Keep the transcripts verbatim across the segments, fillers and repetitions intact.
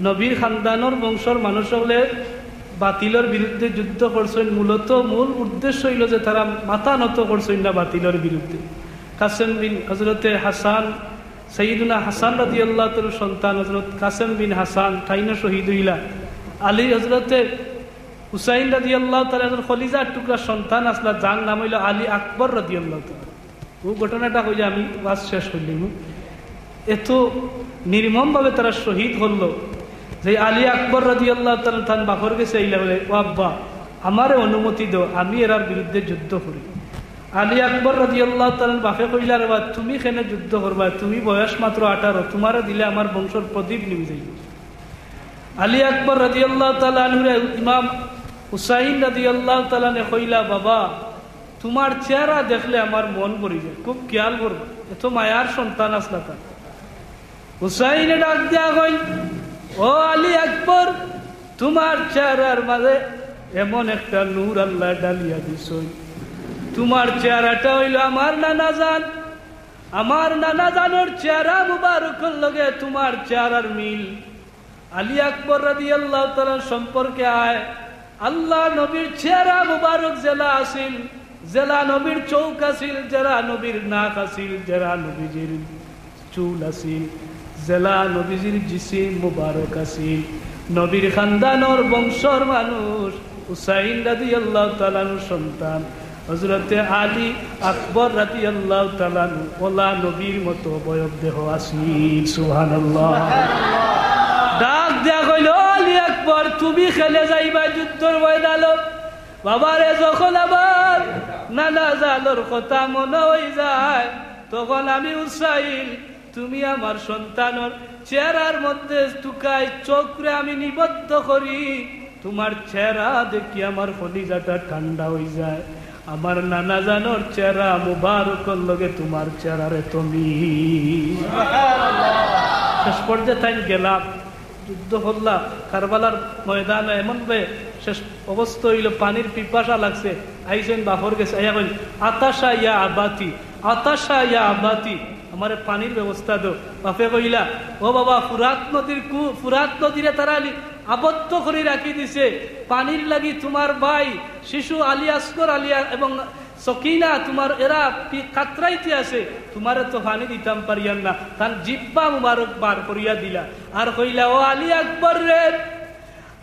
নবীর খানদানর বংশর মানুষ অকলে বাতিলর বিরুদ্ধে যুদ্ধ করছইন, মূলত মূল উদ্দেশ্য অইলো যে তারা মাথা নত করছইন না বাতিলর বিরুদ্ধে। কাসেম বিন হযরতে হাসান, সাইয়্যিদুনা হাসান রাদিয়াল্লাহু তাআলার সন্তান হযরত কাসেম বিন হাসান, তাইনও শহীদ অইলা। আলী, হযরতে হুসাইন রাদিয়াল্লাহু তাআলার কলিজার টুকরা সন্তান আছলা, যার নাম অইলো আলী আকবর রাদিয়াল্লাহু তাআলা। অউ ঘটনাটা কইয়া আমি ওয়াজ শেষ করিলিমু। এত নির্মমভাবে তারা শহীদ করলো যে আলী আকবর রাদিয়াল্লাহু তাআলা তান বাপর গেছে আইলা বলে, "ও আব্বা, আমারে অনুমতি দেও, আমি এরার বিরুদ্ধে যুদ্ধ করি।" আলী আকবর রাদিয়াল্লাহু তাআলা বাপে কইলা, "রে বা, তুমি কেনে যুদ্ধ করবা? তুমি বয়স মাত্র আঠারো, তুমারে দিলে আমার বংশর প্রদীপ নিভি যাইবো।" আলী আকবর রাদিয়াল্লাহু তাআলা আনহুরে ইমাম হুসাইন রাদিয়াল্লাহু তাআলা আনহু কইলা, "বাবা, তুমার চেহারা দেখলে আমার মন ভরি যায়, খুব খেয়াল করবা, এত মায়ার সন্তান আছলা তার।" হুসাইনে ডাক দিয়া কইল, "ও আলী আকবর, তুমার চেহারার মাঝে এমন একটা নূর আল্লায় ঢালিয়া দিছইন। তুমার চেহারাটা অইলো আমার নানা জান, আমার নানা জানর চেহারা মুবারকর লগে তুমার চেহারার মিল।" আলী আকবর রাদিয়াল্লাহু তাআলা সম্পর্কে আয়, আল্লার নবীর চেহারা মুবারক যেলা আছিল, যেলা নবীর চউখ আছিল, যেলা নবীর নাক আছিল, যেলা নবীজির চুল আছিল, যেলা নবীজির জিসিম মুবারক আছিল, নবীর খানদানর বংশর মানুষ, হুসাইন রাদিয়াল্লাহু তাআলা আনহুর সন্তান হযরতে আলী আকবর রাদিয়াল্লাহু তাআলা আনহু অলা নবীর মতো অবয়ব দেহ আছিল। সুবহানাল্লাহ। ডাক দিয়া কইল, "ও আলী আকবর, তুমি কেনে যাইবা যুদ্ধর ময়দানো? বাবারে, যখন আমার নানা জানর কথা মনো অই যায়, তখন আমি হুসাইন, তুমি আমার সন্তানর চেহারার মধ্যে তুকাই চউখরে আমি নিবদ্ধ করি, তুমার চেহারা দেখি আমার কলিজাটা ঠান্ডা অই যায়। আমার নানা জানর চেহারা মুবারকর লগে তুমার চেহারার এত মিল।" শেষ পর্যায়ে তাইন গেলা, যুদ্ধ করলা, কারবালার ময়দানো এমন ভাবে শেষ অবস্থা অইলো, পানির পিপাসা লাগছে, আইছইন বাপর গেছে, আইয়া কইল, "আতাশা ইয়া আবাতি, আতাশা ইয়া আবাতি, আমারে পানির ব্যবস্থা দেও।" বাপে কইলা, "ও বাবা, ফুরাত নদীর কু-, ফুরাত নদীরে তারা লি-, আবদ্ধ করি রাখি দিছে, পানির লাগি তুমার ভাই শিশু আলী আসগর আলী আ-, এবং সকিনা তুমার এরা পি-, কাতরাইতে আছে, তুমারে তো পানি দিতাম পারিয়ার না।" তান জিব্বা মুবারক বার করিয়া দিলা, আর কইলা, "ও আলী আকবর রে,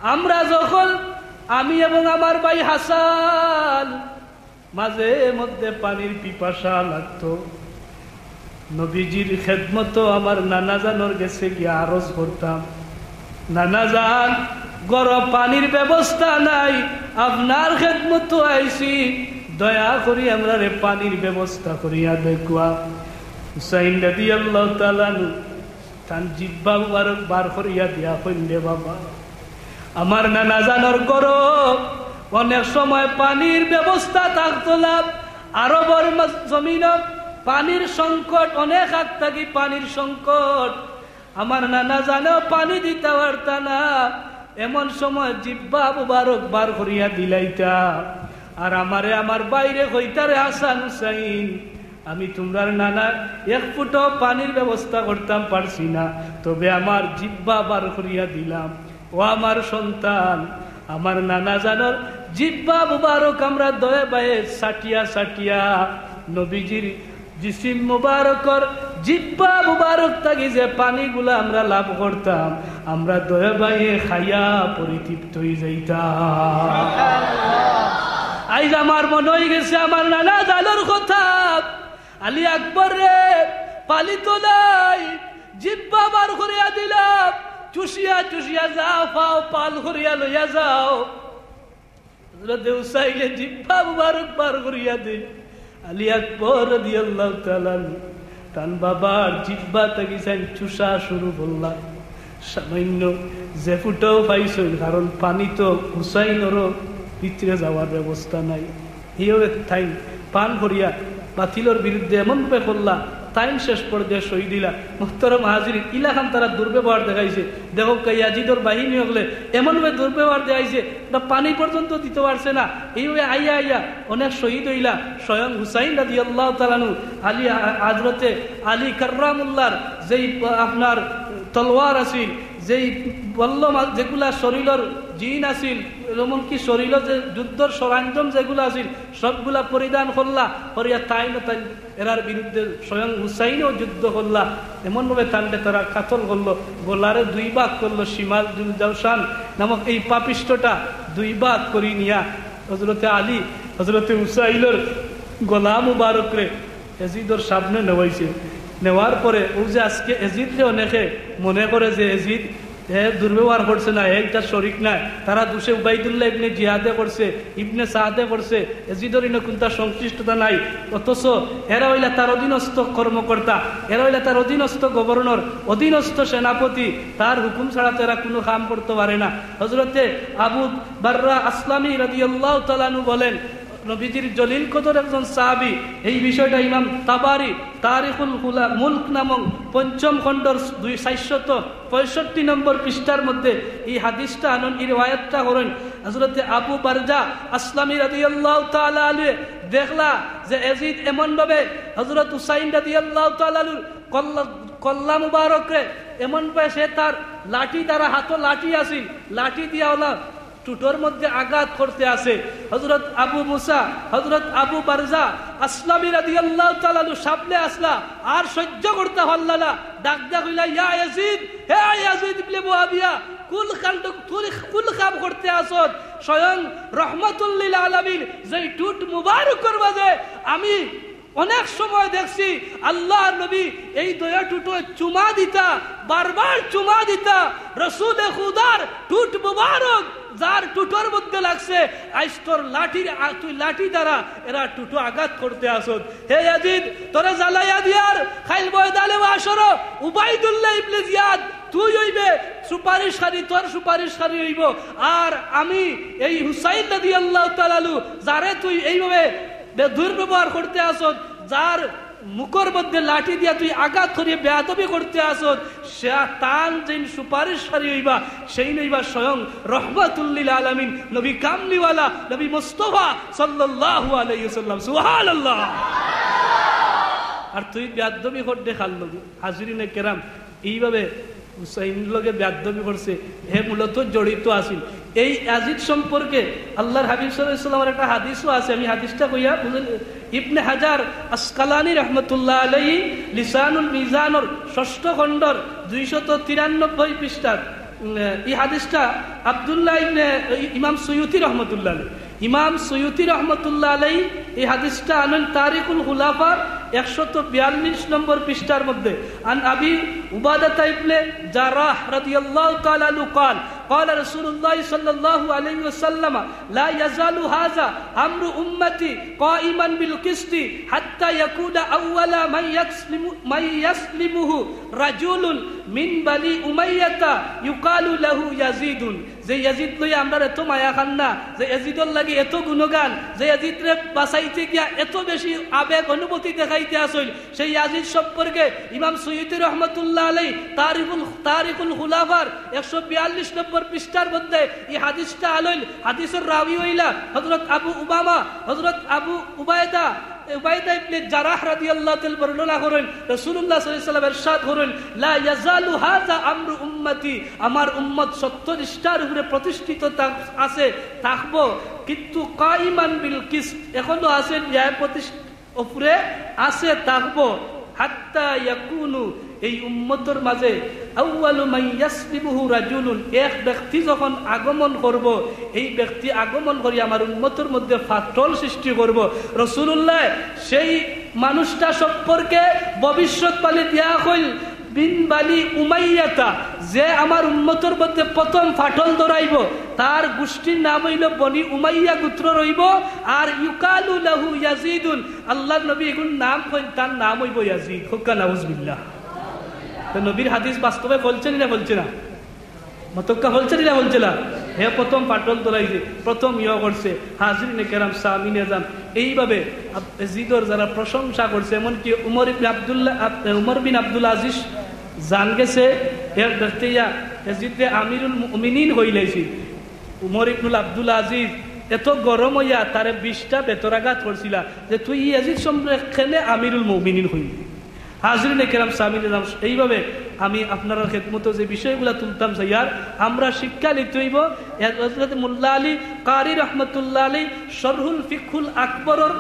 আমরা যখন, আমি এবং আমার ভাই হাসান মাঝে মধ্যে পানির পিপাসা লাগতো, নবীজির খেদমতো আমার নানা জানর গেছে গিয়া আরজ করতাম, 'নানা জান, ঘরো পানির ব্যবস্থা নাই, আপনার খেদমতো আইছি, দয়া করি আমরারে পানির ব্যবস্থা করিয়া দেউক্কা।'" হুসাইন রাদিয়াল্লাহু তাআলা আনহু তান জিব্বা মুবারক বার করিয়া দিয়া কইন, "রে বাবা, আমার নানা জানর ঘরো অনেক সময় পানির ব্যবস্থা থাকতো না, আরবর মা-, জমিনো পানির সংকট, অনেক আগ থাকি পানির সংকট, আমার নানা জানো পানি দিতা পারতা না, এমন সময় জিব্বা মুবারক বার করিয়া দিলাইতা, আর আমারে আমার ভাইরে কইতা, 'রে হাসান হুসাইন, আমি তুমরার নানা এক ফুটো পানির ব্যবস্থা করতাম পারছি না, তবে আমার জিব্বা বার করিয়া দিলাম।' ও আমার সন্তান, আমার নানা জানর জিব্বা মুবারক আমরা দয়ে বায়ে চাটিয়া চাটিয়া নবীজির জিসিম মুবারকর জিব্বা মুবারক থাকি যে পানিগুলা আমরা লাভ করতাম, আমরা দয়ে বায়ে খাইয়া পরিতৃপ্ত অই যাইতাম। আইজ আমার মনো অই গেছে আমার নানা জানর কথা। আলী আকবর রে, পানি তো নাই, জিব্বা বার করিয়া দিলাম, চুষিয়া চুষিয়া যা পাও পান করিয়া লইয়া যাও। হযরতে হুসাইনে জিব্বা মুবারক বার করিয়া দেইন। আলী আকবর রাদিয়াল্লাহু তাআলা আনহু তান বাবার জিব্বা থাকি চাইন চুষা শুরু করলা। সামান্য যে ফুটাও পাইছইন, কারণ পানি তো হুসাইনরও ভিতরে যাওয়ার ব্যবস্থা নাই। ইও এক তাইন পান করিয়া বাতিলর বিরুদ্ধে এমন ভাবে করলা, তাইন শেষ পর্যায়ে শহীদ অইলা। মুহতারাম হাজিরিন, ইলাখান তারা দুর্ব্যবহার দেখাইছে। দেখউক্কা, ইয়াজিদর বাহিনী অকলে এমন ভাবে দুর্ব্যবহার দেখাইছে, না পানি পর্যন্ত দিতে পারছে না। এইভাবে আইয়া আইয়া অনেক শহীদ অইলা। স্বয়ং হুসাইন রাদিয়াল্লাহু তাআলা আনহু, আলী, হযরতে আলী কাররামুল্লাহর যেই আপনার তলোয়ার আছিল, যেই বলল মা-, যেগুলা শরীলর জিন আছিল, এমনকি শরীলর যে যুদ্ধর সরঞ্জাম যেগুলা আছিল, সবগুলা পরিধান করলা, করিয়া তাইন তাইন এরার বিরুদ্ধে স্বয়ং হুসাইনও যুদ্ধ করলা। এমনভাবে তানরে তারা কাতল করলো, গলারে দুই ভাগ করলো, শিমাল জুলজাওশান নামক এই পাপিষ্ঠটা দুই ভাগ করি নিয়া হজরতে আলী, হজরতে হুসাইনর গলা মুবারকরে এজিদর সামনে নেওয়াইছে। নেওয়ার পরে ও যে আজকে এজিদরে অনেকে মনে করে যে এজিদ হে দুর্ব্যবহার করছে না, হে ইটার শরিক নায়, তারা দুষে উবাইদুল্লাহ ইবনে জিয়াদে করছে, ইবনে সাদে করছে, এজিদর ইনো কুনতা সংশ্লিষ্টতা নাই। অথচ এরা অইলা তার অধীনস্থ কর্মকর্তা, এরা অইলা তার অধীনস্থ গভর্নর, অধীনস্থ সেনাপতি, তার হুকুম ছাড়া তো এরা কুনু কাম করতো পারে না। হজরতে আবু বাররা আসলামী রাদিয়াল্লাহু তাআলা আনহু বলেন, নবীজির জলিল কদর একজন সাহাবী, এই বিষয়টা ইমাম তাবারি তারিখুল হুলা-, মুলক নামক পঞ্চম খণ্ডর দুই, চারশত পঁয়ষট্টি নম্বর পৃষ্ঠার মধ্যে এই হাদিসটা আনন, এই রিওয়ায়াতটা করেন। হজরতে আবু বারজা আসলামী রাদিয়াল্লাহু তাআলা আনহু দেখলা যে এজিদ এমনভাবে হজরত হুসাইন রাদিয়াল্লাহু তাআলা আনহুর কল্লা, কল্লা মুবারকরে এমনভাবে সে তার লাঠি দ্বারা, হাতো লাঠি আছিল, লাঠি দিয়া ওলা টুটর মধ্যে আঘাত করতে আছে। হজরত আবু মুসা, হজরত আবু বারজা আসলামী রাদিয়াল্লাহু তাআলা আনহু সামনে আসলা, আর সহ্য করতা পারলা না, ডাক দিয়া কইলা, "ইয়া ইয়াজিদ, হে ইয়াজিদ ইবনে মুআবিয়া, কুন কাণ্ড, তুই কুন কাম করতে আছস? স্বয়ং রহমাতুল লিল আলামিন যেই টুট মুবারকর মাঝে আমি অনেক সময় দেখছি আল্লাহর নবী এই দয়া টুটো চুমা দিতা, বারবার চুমা দিতা। রসুলে খুদার টুট মুবারক যার টুটর মধ্যে লাগছে, আইজ তোর লাঠির আ-, তুই লাঠি দ্বারা এরা টুটো আঘাত করতে আসত। হে ইয়াজিদ, তোরে জ্বালাইয়া দিয়ার খাইল ময়দানে মাশরো উবাইদুল্লাহ ইবনে জিয়াদ তুই অইবে সুপারিশকারী, তোর সুপারিশকারী অইব। আর আমি এই হুসাইন রাদিয়াল্লাহু তাআলা আনহু, যারে তুই এইভাবে বে-, দুর্ব্যবহার করতে আসত, যার মুখর মধ্যে লাঠি দিয়া তুই আঘাত করিয়া বেয়াদবি করতে আসত, সে তান যেইন সুপারিশকারী অইবা, সেইন অইবা স্বয়ং রহমাতুল লিল আলামিন, নবী কামলিওয়ালা, নবী মুস্তফা সাল্লাল্লাহু আলাইহি ওয়াসাল্লাম।" সুবহানাল্লাহ। আর তুই বেয়াদবি করতে খাল নবী। হাজিরিনে কেরাম, এইভাবে হুসাইন লগে বেয়াদবি করছে, হে মূলত জড়িত আছিল। এই ইয়াজিদ সম্পর্কে আল্লাহর হাবিব সাল্লাল্লাহু আলাইহি ওয়াসাল্লামের একটা হাদিসও আছে, আমি হাদিসটা কইয়া বুঝেন। ইবনে হাজার আসকালানী রহমতুল্লাহ আলাইহি লিসানুল মিজানর ষষ্ঠ খণ্ডর দুইশত তিরানব্বই পৃষ্ঠার, উম, এই হাদিসটা আব্দুল্লাহ ইবনে, ইমাম সুয়ুতি রহমতুল্লাহ আলাইহি, ইমাম সুয়ুতি রহমতুল্লাহ আলাইহি এই হাদিসটা আনইন তারিখুল খুলাফার একশত বিয়াল্লিশ নম্বর পৃষ্ঠার মধ্যে। আন আবি উবাদাতা ইবনে জারাহ রাদিয়াল্লাহু তাআলা আনহু قال، قال رسول الله صلى الله عليه وسلم، لا يزال هذا أمر أمتي قائما بالقسط حتى يكون أول من يسلم، من يسلمه رجل من بني أمية يقال له يزيد। যে ইয়াজিদ লইয়া আমরার এত মায়া কান্না, যে ইয়াজিদর লাগি এত গুণগান, যে ইয়াজিদরে বাঁচাইতে গিয়া এত বেশি আবেগ অনুভূতি দেখাইতে আসইল, সেই ইয়াজিদ সম্পর্কে ইমাম সুয়ুতি রহমতুল্লাহ আলাইহি তারিখুল, তারিখুল খুলাফার একশো বিয়াল্লিশ নম্বর পৃষ্ঠার মধ্যে এই হাদিসটা আনইল। হাদিসর রাবি অইলা হযরত আবু উমামা, হযরত আবু উবায়দা, উবায়দা ইবনে জারাহ রাদিয়াল্লাহু তাআলা বর্ণনা করইন, রাসূলুল্লাহ সাল্লাল্লাহু আলাইহি ওয়াসাল্লাম ইরশাদ করইন, "লা ইয়াজালু হাযা আমরু উম্মতি", আমার উম্মত সত্যনিষ্ঠার উপরে প্রতিষ্ঠিত থাক-, আছে, থাকবো, কিন্তু কাইমান বিল কিসত, এখনো আছে ন্যায় প্রতিষ্ঠ-, উপরে আছে, থাকবো, হাত্তা ইয়াকুনু, এই উম্মতর মাঝে আউয়ালু মান ইয়াসলিমুহু রাজুলুন, এক ব্যক্তি যখন আগমন করব, এই ব্যক্তি আগমন করি আমার উম্মতর মধ্যে ফাটল সৃষ্টি করব। রাসূলুল্লাহ সেই মানুষটা সম্পর্কে ভবিষ্যৎবাণী দিয়া কইল, বিন বানি উমাইয়াতা, যে আমার উম্মতর মধ্যে প্রথম ফাটল ধরাইব, তার গোষ্ঠীর নাম অইল বনি উমাইয়া গোত্র রইব, আর ইউকালু লাহু ইয়াজিদুন, আল্লাহর নবী এগুন নাম কইন, তার নাম অইব ইয়াজিদ। কউক্কা নাউজুবিল্লাহ। তো নবীর হাদিস বাস্তবে ফলছে নি না ফলছে না? মাতউক্কা ফলছে নি না ফলছে না? হে প্রথম ফাটল ধরাইছে, প্রথম ইয়ে করছে। হাজিরিনে কেরাম, সামিনে জান, এইভাবে আব-, ইয়াজিদর যারা প্রশংসা করছে, এমনকি উমর ইবনে আব্দুল্লাহ, আব-, উমর বিন আব্দুল আজিজ জান গেছে, এর দেখতে ইয়া ইয়াজিদরে আমিরুল মুমিনিন কইলাইছে। উমর ইবনুল আব্দুল আজিজ এত গরম অইয়া তারে বিশটা বেতরাঘাত করছিলা যে, "তুই ইয়াজিদ সম্পর্কে কেনে আমিরুল মুমিনিন কইলি?" হাজিরিনে কেরাম, সামিনে জান, এইভাবে আমি আপনারার খেদমতো যে বিষয়গুলা তুলতাম চাইয়ার, আমরা শিক্ষা নিতে অইবো। এ হযরত মোল্লা আলী কারি রহমতুল্লাহ আলী শরহুল ফিকহুল আকবরর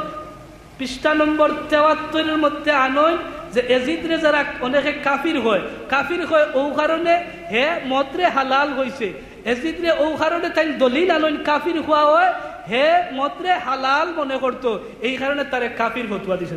পৃষ্ঠা নম্বর তেয়াত্তরর মধ্যে আনইন যে এজিদরে যারা অনেকে কাফির কয়, কাফির কয় অউ কারণে হে মদরে হালাল কইছে। এজিদরে অউ কারণে তাইন দলিল আনইন কাফির কওয়া অয়, হে মদরে হালাল মনে করতো, এই কারণে তারে কাফির ফতুয়া দিছে।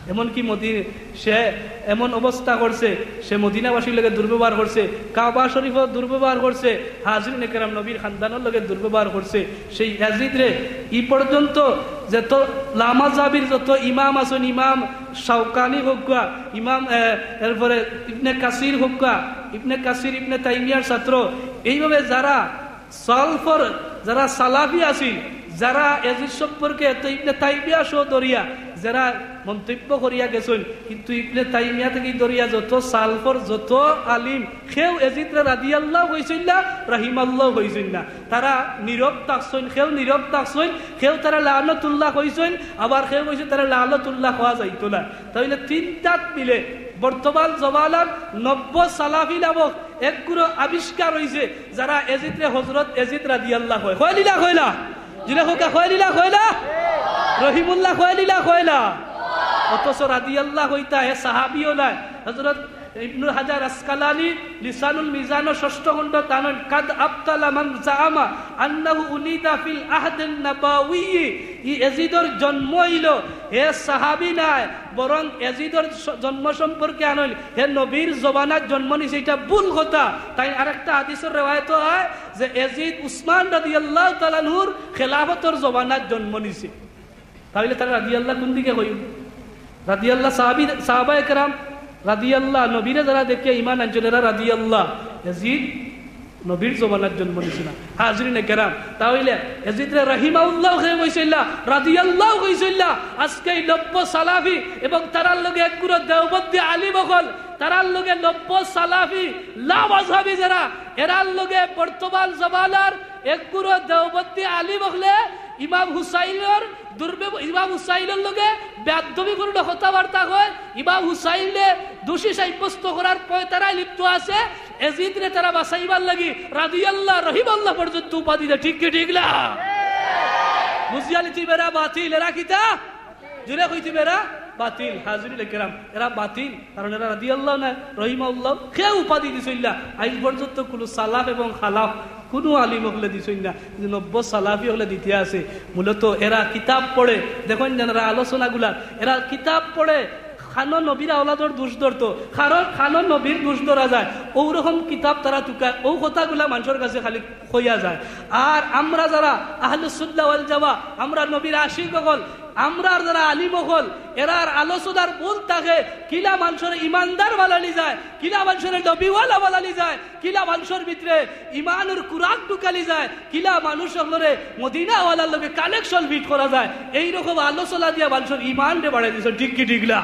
এমনকি মদি-, সে এমন অবস্থা করছে, সে মদিনাবাসীর লগে দুর্ব্যবহার করছে, কাবা শরীফও দুর্ব্যবহার করছে, হাজিরিনে কেরাম, নবীর খানদানর লগে দুর্ব্যবহার করছে। সেই ইয়াজিদরে ই পর্যন্ত যত লামাজাবির যত ইমাম আছইন, ইমাম শাওকানি হউক্কা, ইমাম, এ, এরপরে ইবনে কাসির হউক্কা, ইবনে কাসির ইবনে তাইমিয়ার ছাত্র, এইভাবে যারা সালফর, যারা সালাফি আছিল, যারা এজিদ সম্পর্কে এত ইবনে তাইমিয়া সহ ধরিয়া যারা মন্তব্য করিয়া গেছইন, কিন্তু ইবনে তাইমিয়া থাকি ধরিয়া যত সালফর, যত আলিম, কেউ এজিদরে রাদিয়াল্লাহু কইছইন না, রাহিমাল্লাহু কইছইন না। তারা নীরব থাকছইন, কেউ নীরব থাকছইন, কেউ তারা লানতুল্লাহ কইছইন, আবার কেউ কইছইন তারা লানতুল্লাহ কওয়া যাইতো না। তাইলে তিনটাত মিলে বর্তমান জমানার নব্য সালাফি নামক এক গুরু আবিষ্কার অইছে, যারা এজিদরে হযরত এজিদ রাদিয়াল্লাহু কয়। কয়নি না কয় না? জুরে কউক্কা, কয়নি না কয় না? রহিমুল্লাহ কয়নি না কয় না? অথচ রাদিয়াল্লাহু কইতা হে সাহাবিও নায়। হযরত ইবনুল হাজার আসকালানি লিসানুল মিজানর ষষ্ঠ খণ্ডত আনইন, "কাদ আবতালা মান জাআমা আন্নাহু উলিদা ফিল আহদিন নাবাউয়্যি।" ই এজিদর জন্ম অইলো, হে সাহাবি নায়, বরং এজিদর স-, জন্ম সম্পর্কে আনইন, হে নবীর জমানাত জন্ম নিছে, ইটা ভুল কথা। তাইন আরেকটা হাদিসর রেওয়ায়েত অয় যে এজিদ উসমান রাদিয়াল্লাহু তাআলা আনহুর খেলাফতর জমানাত জন্ম নিছে। তাইলে তারা রাদিয়াল্লাহ কুন দিকে কইন? রাদিয়াল্লাহ সাহাবি, সাহাবায়ে কেরাম রাদিয়াল্লাহ, নবীরে যারা দেখিয়া ইমান আনছইন, এরা রাদিয়াল্লাহ। এজিদ নবীর জমানাত জন্ম নিছে না। হাজিরিনে কেরাম, তাইলে এজিদরে রাহিমাহুল্লাহ কেউ কইছইন না, রাদিয়াল্লাহু কইছইন না। আজকে এই নব্য সালাফি এবং তারার লগে এক গুরু দেওবন্দি আলিম অকল, তারার লগে নব্য সালাফি, লামাজহাবি যারা, এরার লগে বর্তমান জমানার এক গুরু দেওবন্দি আলিম অকলে ইমাম হুসাইনর দুর্ব্যব-, ইমাম হুসাইনর লগে বেয়াদবিপূর্ণ কথাবার্তা কয়, ইমাম হুসাইনরে দোষী সাব্যস্ত করার পয়তারায় লিপ্ত আছে। এজিদরে তারা বাঁচাইবার লাগি রাদিয়াল্লাহ, রহিমাল্লাহ পর্যন্ত উপাধি দেয়। ঠিক কি ঠিক না? বুঝিয়া লিছি বেরা বাতিল, এরা কিতা? জুরে কইছি বেরা বাতিল। হাজিরিনে কেরাম, এরা বাতিল, কারণ এরা রাদিয়াল্লাহু নায়, রহিমাহুল্লাহ, কেউ উপাধি দিছইন না। আইজ পর্যন্ত কুনু সালাফ এবং খালাফ কুনু আলিম অকলে দিছইন না, কিন্তু নব্য সালাফি অকলে দিতে আছে। মূলত এরা কিতাব পড়ে, দেখইন যেন এরা আলোচনাগুলা, এরা কিতাব পড়ে, কানো নবীর আওলাদর দোষ ধরতো, কারণ কানো নবীর দোষ ধরা যায়, অউ রকম কিতাব তারা তুকায়, অউ কথাগুলা মানষর কাছে খালি কইয়া যায়। আর আমরা যারা আহলুস সুন্নাহ ওয়াল জামাত, আমরা নবীর আশিক অকল, আমরার যারা আলিম অকল, এরার আলোচনার মূল থাকে কিলা মানষরে ইমানদার বানানি যায়, কিলা মানষরে নবীওয়ালা বানানি যায়, কিলা মানষর ভিতরে ইমানর কুরাক ঢুকানি যায়, কিলা মানুষ অকলরে মদিনাওয়ালার লগে connection fit করা যায়। এই রকম আলোচনা দিয়া মানষর ইমানরে বাড়াই দিছইন। ঠিক কি ঠিক না?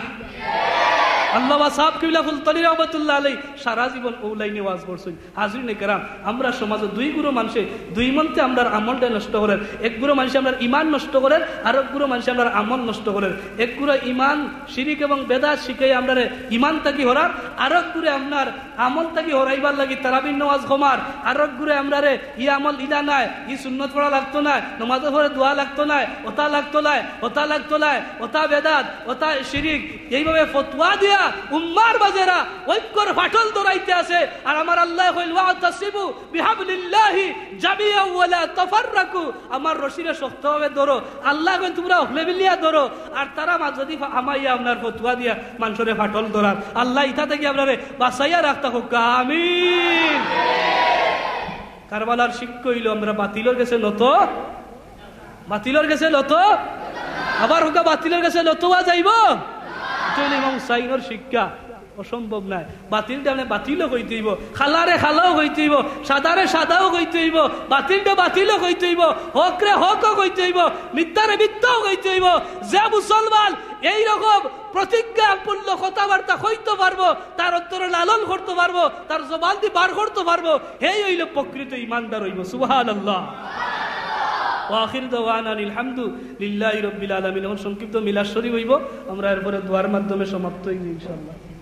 আল্লামা সাহেব কিবলা ফুলতলি রহমতুল্লাহ আলাইহি সারা জীবন অউ লাইনে ওয়াজ করছইন। হাজিরিনে কেরাম, আমরার সমাজো দুই গুরু মানষে দুই মন্তে আমরার আমলটা নষ্ট করের। এক গুরু মানষে আমরার ইমান নষ্ট করের, আরক গুরু মানষে আমরার আমল নষ্ট করের। এক গুরু ইমান, শিরিক এবং বেদাত শিখাইয়া আমরারে ইমান থাকি হরার, আরক গুরু আমরার আমল থাকি হরাইবার লাগি তারাবির নমাজ কমার, আরক গুরু আমরারে ই আমল ইলা নায়, ই সুন্নত পড়া লাগতো নায়, নমাজর পরে দোয়া লাগতো নায়, ওটা লাগতো নায়, ওটা লাগতো নায়, ওটা বেদাত, ওটা শিরিক, এইভাবে ফতোয়া দিয়া উম্মার মাঝে এরা ঐক্যর ফাটল ধরাইতে আছে। আর আমার আল্লায় কইল, "ওয়াতাসিমু বিহাবলিল্লাহি জামিআ ওয়ালা তাফাররাকু।" আমার রশিরে শক্তভাবে ধরো। আল্লায় কইন, "তুমরা হকলে মিলিয়া ধরো।" আর তারা মাঝদি ফা-, হামাইয়া আপনার ফতোয়া দিয়া মানষরে ফাটল ধরার। আল্লায় ইতা থাকি আপনারে বাঁচাইয়া রাখতা কউক্কা। আমিন। কারবালার শিক্ষা অইলো আমরা বাতিলর গেছে নত, বাতিলর গেছে নত, আবার কউক্কা বাতিলর গেছে নত অওয়া যাইবো? ইটা অইলো ইমাম হুসাইনর শিক্ষা। অসম্ভব নায়। বাতিলরে আপনে বাতিলও কইতে অইবো, কালারে কালাও কইতে অইবো, সাদারে সাদাও কইতে অইবো, বাতিলরে বাতিলও কইতে অইবো, হকরে হকও কইতে অইবো, মিথ্যারে মিথ্যাও কইতে অইবো। যে মুসলমান এই রকম প্রতিজ্ঞাপূর্ণ কথাবার্তা কইতো পারবো, তার অন্তরে লালন করতো পারবো, তার জবানদি বার করতো পারবো, হেই অইলো প্রকৃত ইমানদার অইবো। সুবহানাল্লাহ। ওয়া আখির দাওয়ানা আনিল হামদু লিল্লাহি রাব্বিল আলামিন। এখন সংক্ষিপ্ত মিলাদ শরীফ অইবো, আমরা এরপরে দোয়ার মাধ্যমে সমাপ্ত অইবো ইনশাআল্লাহ।